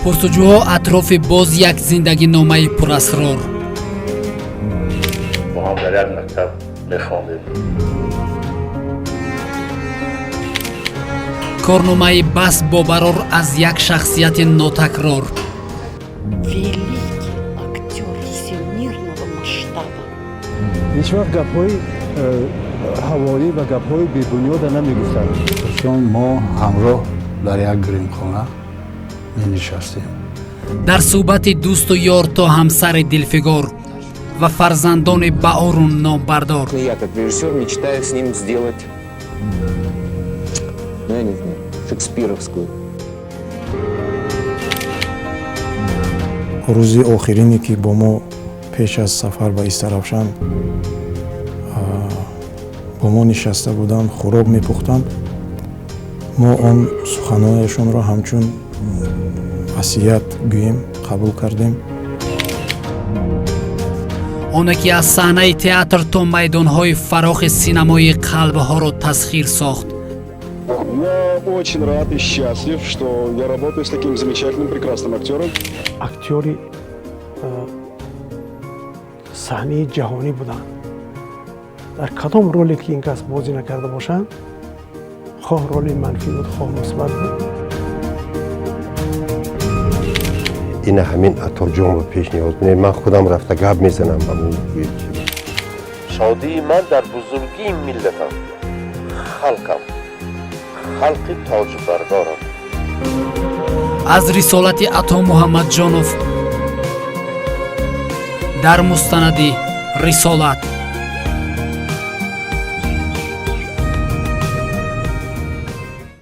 Пурсуҷӯҳо атрофи боз як зиндагиномаи пурасрор. Мо ҳам дар як мактаб мехондем. Корномаи бас бобарор аз як шахсияти нотакрор. Великий актер всемирного масштаба. Ҳеҷ вақт гапҳои ҳавоӣ ва гапҳои бебунёда намегуфтанд. Чун мо ҳамроҳ дар як гримхона менишастем. Дар суҳбати дӯсту ёр то ҳамсари дилфигор ва фарзандони баору номбардор. Я, как режиссер, мечтаю с ним сделать, ну, я не знаю, шекспировскую. Рӯзи охирине, ки бо мо пеш аз сафар ба Истаравшан бо мо нишаста буданд, хӯрок мепухтанд, мо он суханҳояшонро ҳамчун васият гӯем қабул кардем. Оне ки аз саҳнаи театр то майдонҳои фарохи синамои қалбҳоро тасхир сохт. Я очень рад и счастлив, что я работаю с таким замечательным, прекрасным актером. Актёри саҳнаи ҷаҳонӣ буданд. Дар кадом роле ки ин кас бозӣ накарда бошанд, хоҳ роли манфӣ буд, хоҳ мусбат буд. Ина ҳамин Атоҷон ба пешниҳод кунед, ман худам рафта гап мезанам ба Шодии ман дар бузургии миллатам, халқам, халқи тоҷбардорам. Аз рисолати Ато Муҳаммадҷонов дар мустанади «Рисолат».